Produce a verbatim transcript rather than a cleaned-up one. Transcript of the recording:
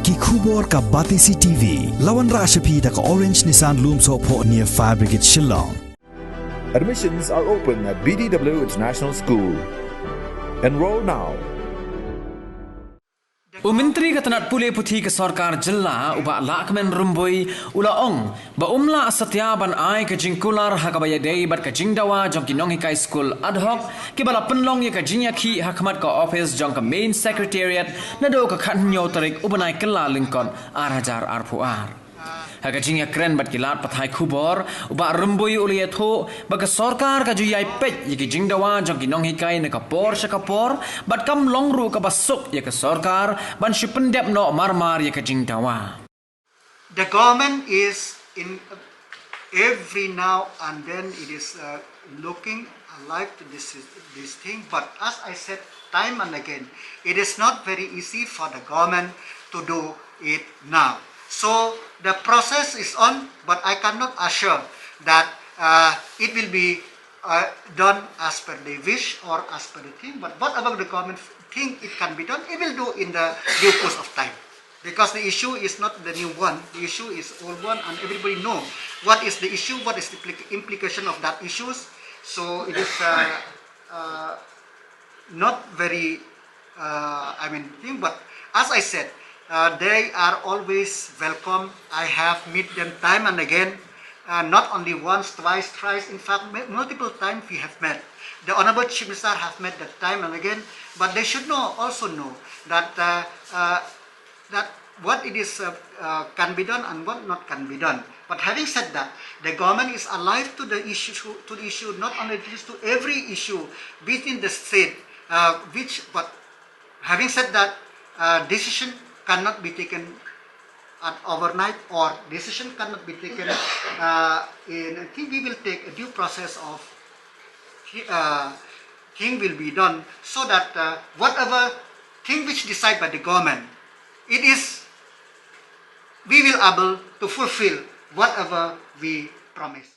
Ki khubor ka Batesi T V, la wanrah sha phi da ka Orange Nissan Lumsohphoh near Fire Brigade Shillong. Admissions are open at B D W International School. Enroll now. U Myntri ka tnat pule puthi ka sorkar jylla u Bah Lahkmen Rymbui u la ong ba um lah satia ban ai ka jingkular ha kaba ïadei bad ka jingdawa jong ki nonghikai skul ad hoc kiba la pynlong ïa ka jingïakhih ha khmat ka ophis jong ka Main Secretariat naduh ka khathynñiew tarik u bnai Kyllalyngkot ar hajar arphew ar. Ha ka jingïakren bad ki lad pathai khubor, u Bah Rymbui u la ïathuh ba ka sorkar ka ju ïai peit ïa ki jingdawa jong ki nonghikai na ka por sha ka por bad kam long ruh kaba suk ïa ka sorkar ban shu pyndep noh marmar ïa ka jingdawa. The government is in every now and then it is uh, looking alive to this this thing. But as I said time and again, it is not very easy for the government to do it now. So the process is on, but I cannot assure that uh, it will be uh, done as per the wish or as per the thing. But whatever the government think it can be done, it will do in the due course of time. Because the issue is not the new one, the issue is old one, and everybody know what is the issue, what is the implica- implication of that issues. So it is uh, uh, not very, uh, I mean, thing. But as I said, uh, they are always welcome. I have meet them time and again. Uh, not only once, twice, thrice. In fact, multiple times we have met. The Honorable Chief Minister have met that time and again, but they should know also know that uh, uh, that what it is uh, uh, can be done and what not can be done. But having said that, the government is alive to the issue, to the issue, not only this, to every issue within the state, uh, which, but having said that, uh, decision cannot be taken at overnight or decision cannot be taken uh, in, I think we will take a due process of uh, thing will be done so that uh, whatever thing which decided by the government, it is we will able to fulfill whatever we promise.